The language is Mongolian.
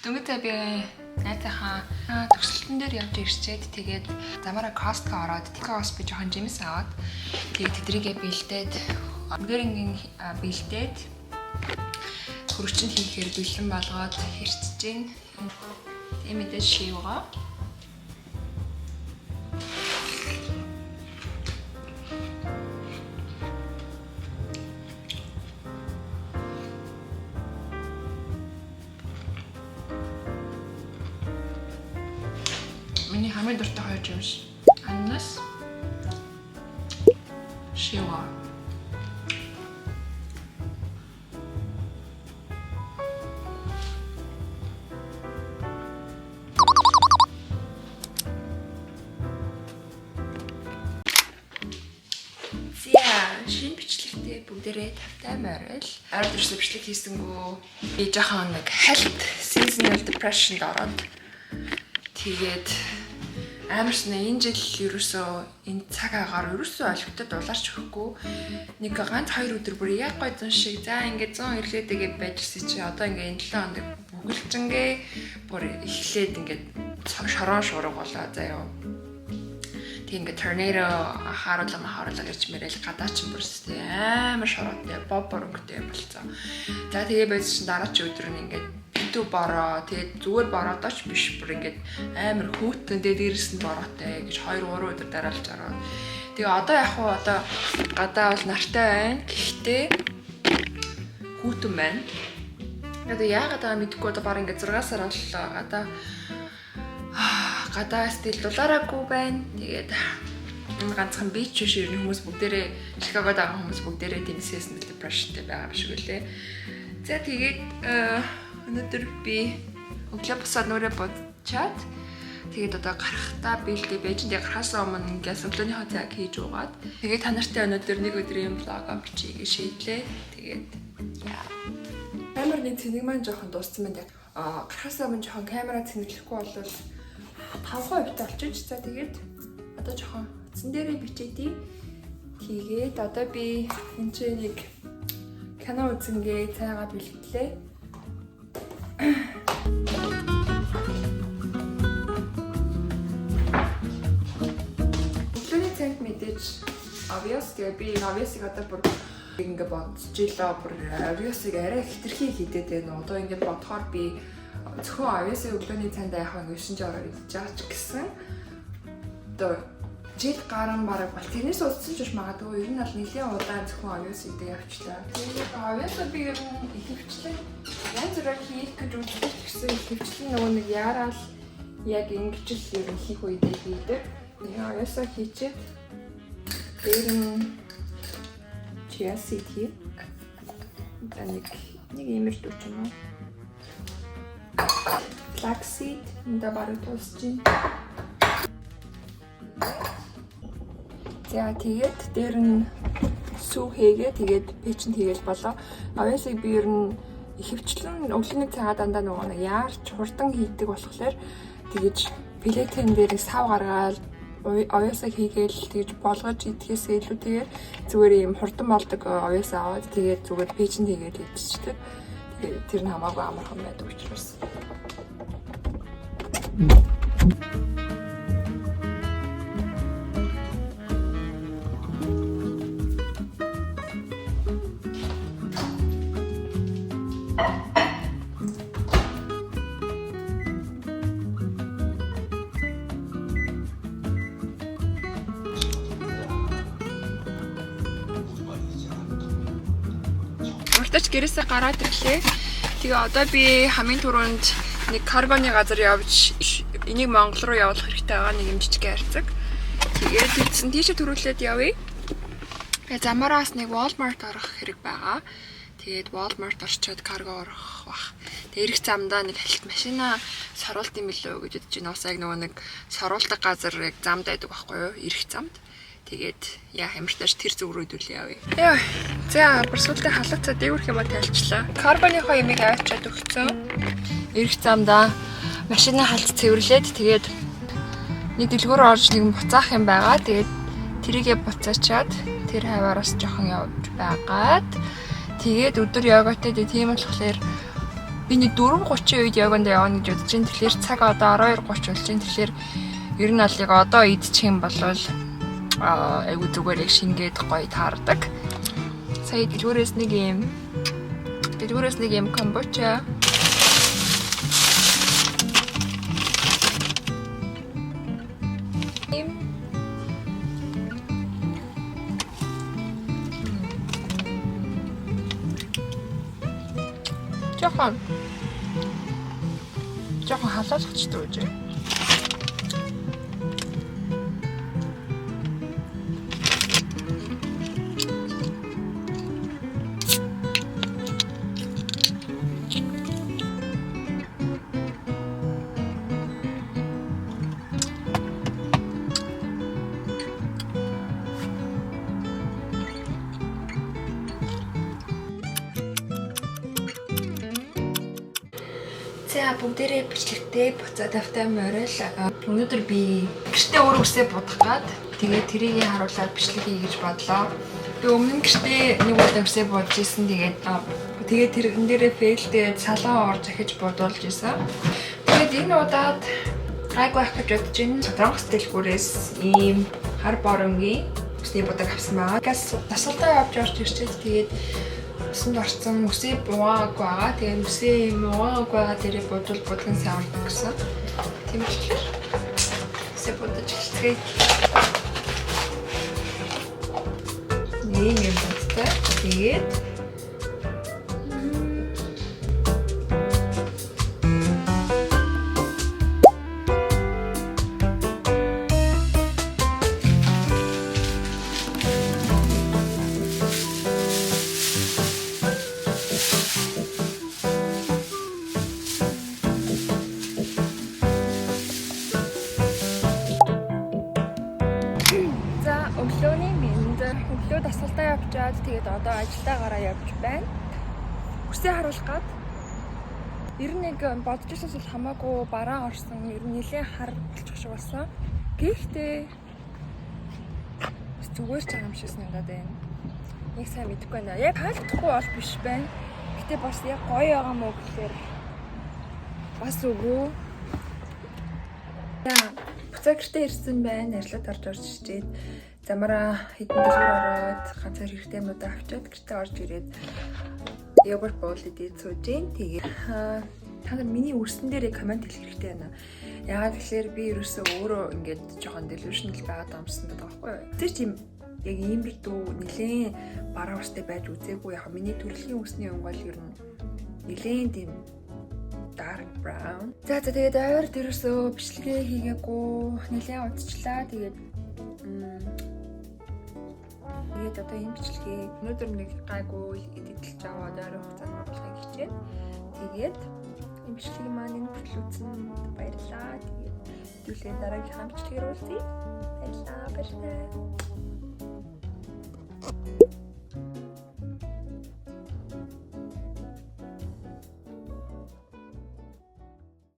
Дөнгөж би найзынхаа төгсөлтөн дээр явж ирчээд, тэгээд замаараа Costco ороод, Costco-оос би жоохон жимс аваад, тэгээд тэдрийгээ бэлдээд, бүгдээрингийн бэлдээд, хөрөгчөнд хийхээр бэлэн болгоод хэрчэж гин. Тийм, мэдээж шивгаа. Миний хамгийн дуртай хоёр жимс. Ананас, шива. За, шинэ бичлэгтээ бүгдээрээ тавтай морил. Ойр дөрсө бичлэг хийсэнгүү. Би жоохон нэг хальт seasonal depression-д ороод, тэгээд амар шинэ энэ жил ерөөсөө энэ цаг агаар ерөөсөө олигтой дулаарч өгөхгүй. Нэг ганц хоёр өдөр бүр яг гой зун шиг, за, ингээд 100 ирлээдэгээ байжсэн чи одоо ингээд энэ 7 хоног бүгэлжингээ бүр эхлээд ингээд шорон шуурга болоо заяа. Тэг ингээд торнадо харуулга харуулга гэж мэрэл, гадаа чинь бүр амар шороотой, боб бор өнгөтэй болцсон. За, тэгээ байж чинь дараа чи өдөр нь ингээд битүү бороо, тэгээд зүгээр бороодооч биш, бүр ингээд амар хүүтэн, тэгээд дээрэс нь бороотой гэж 2 3 өдөр дараалж ороод. Тэгээ одоо яг уу одоо гадаа бол нартай байна. Гэхдээ хүүтэн байна. Одоо яагаад байгаа мэдэхгүй, одоо баг ингээд 6 сар боллоо. Гадаа still дулаараагүй байна. Тэгээд энэ ганцхан би ч биш, ер нь хүмүүс бүгдээрээ, Чикагод байгаа хүмүүс бүгдээрээ тийм seasonal depressionтэй байгаа юм шиг үлээ. За, тэгээд өнөөдөр би өглөө босоод нүрээ будчаад, тэгээд одоо гарахтаа бэлдээ байж, тэгээ гарахаас өмнө ингээс өглөөнийхөө цайг хийж уугаад, тэгээд та нартай өнөөдөр нэг өдрийн vlog бичихье гэж шийдлээ. Тэгээд яа. Камерны цэнэг маань жоохон дууссан байна. А гарахаас өмнө жоохон камера цэнэглэхгүй бол 5% та болчих. За, тэгээд одоо жоохон утсан дээрээ бичээдий. Тэгээд одоо би энэ ч нэг кино үзэнгээ цайгаа бэлтлээ. Өглөөний цайнд мэдээж овёс, тэгээ би энэ овёсыг одоо бүр ингээ бодож илаа, бүр овёсыг арай хэтэрхий хийдээд байна. Одоо ингээ бодохоор би зөвхөн овёсыг өглөөний цайнд яах вэ, 9 жороор идэж байгаа ч гэсэн одоо жил гарan бараг бол тэрнээс удсан ч магадгүй, ер нь бол нэлийн удаан зөвхөн овёс идэ явчлаа. Тэгээд овёсоо би ер нь ихэвчлэн янз бүрээр хийх гэж үздэг ч гэсэн ихэвчлэн нөгөө нэг яараал яг ингэж л ер нь хийх үедээ хийдэг. Тэгээ овёсоо хийчихэд дээр нь chia seed хий. За, нэг иймэрдүү ч юм уу. Flax seed энд бараг дуусч байна. За, тэгээд дээр нь сүү хийгээ, тэгээд печэнд хийгээл болоо. Овёсыг би ер нь ихэвчлэн өглөөний цайгаа дандаа нөгөө нэг яарч хурдан хийдэг болохоор тэгэж plate эн дээр сав гаргаал овёсыг хийгээл тэгж болгож идэхээс илүүтэйгээр зүгээр ийм хурдан болдог овёс аваад, тэгээд зүгээр печэнд хийгээл идчихдэг. Тэгээд тэр нь хамаагүй амархан байдаг учраас. Уртач гэрээсээ гараад ирлээ. Тэгээ одоо би хамгийн түрүүнд нэг каргоны газар явж энийг Монгол руу явуулах хэрэгтэй байгаа нэг юм жижиг хайрцаг. Тэгээд тийчсэн тийшээ түрүүлээд явъя. Тэгээ замаараа бас нэг Walmart орох хэрэг байгаа. Тэгээд Walmart орчоод карго орох бах. Тэгээ ирэх замдаа нэг халт машина саруулт юм билүү гэж бодож байна. Ус яг нөгөө нэг саруулдаг газар яг замд байдаг байхгүй юу? Ирэх замд. Тэгээд яа ямартаач тэр зүг рүү хэдүүлээ явъя. Яа. За, бүр сүлдээ халууцаа дээгүүрх юм а тайлчлаа. Каргоныхоо ямыг аваачаад өгцөн. Ирэх замдаа машина халт цэвэрлээд, тэгээд нэг дэлгүүр орж нэг буцаах юм байгаа. Тэгээд тэрийгэ буцаачаад тэр хаваараас жоохон явж байгаад, тэгээд өдөр йогатай, тийм болохоор Би нэг 4:30 үед йоганд явна гэж бодож байна. Тэгэхээр цаг одоо 12:30 болж байна. Тэгэхээр ер нь алыг одоо идчих юм бол айгу зүгээр яг шингээд гоё таардаг. Сая дэлгүүрээс нэг юм kombucha. Жохон халаалгачтай үжи. За бүгдээрээ бичлэгтээ буцаад тавтай морил. Өнөөдөр би гэртээ өөр үсээ будах гад тэгээд тэрийг харуулаад бичлэг хий гэж бодлоо. Би өмнө нь гэртээ нэг удаа үсээ будж исэн. Тэгээд тэрэн дээрээ фейлдээ салон орж ахиж будуулж исэн. Тэгээд энэ удаад гайгүй ах гэж бодож байна. Солонгос дэлгүүрээс ийм хар боронгийн үсний будаг авсан байгаа. Газ дасгалдаа явж орж ирчээд тэгээд усанд орсон үсээ бугаагүй байгаа. Тэгээд үсээ юм угаагүй байгаа дээрээ будвал будган сайн ордог гэсэн. Тийм болохоор үсээ будаж эхэлцгээе. Ийм юм будтай. Тэгээд за өглөөний мэнд. Өглөө дасгалдаа явчаад тэгээд одоо ажилдаа гараа явж байна. Үсээ харуулах гад. Ер нь нэг бодож ирсэнс бол хамаагүй бараан орсон. Ер нь нэлээд хар болчих шиг болсон. Гэхдээ бас зүгээр ч байгаа юм шиг санагдаад байна. Нэг сайн мэдэхгүй байна. Яг хайлтахгүй бол биш байна. Гэтэ бас яг гоё байгаа мó гэхээр бас үгүй. За буцаа гэртээ ирсэн байна. Ажлаад орж ирчээд замаараа хэдэн дэлгүүр ороод ганцаар хэрэгтэй юмнуудаа авчиад гэртээ орж ирээд йогурт боол идээд сууж гин. Тэгээд та нар миний үрсэн дээрээ коммент хэлэх хэрэгтэй байна. Яагаад гэхээр би ерөөсөө өөрөө ингээд жоохон delusional байгаад байгаа юмсан гэдэг байхгүй юу? Тэр тийм яг иймэрдүү нэлээд бараа үстэй байж үзээгүй. Яг миний төрөлхийн үсний өнгө бол ер нь нэлээд тийм dark brown. За тэгээд ойр дээрээсөө бичлэгээ хийгээгүй нэлээд удчлаа. Тэгээд тэгээд одоо энэ бичлэгээ өнөөдөр нэг гайгүй эдэлж аваад ойрын хугацаанд оруулахыг хичээнэ. Тэгээд энэ бичлэг маань энэ хүртэл үзсэн баярлалаа. Тэгээд хэдүүлээ дараагийнхаа бичлэгээр уулзъя. Баярлалаа. Баярлалаа.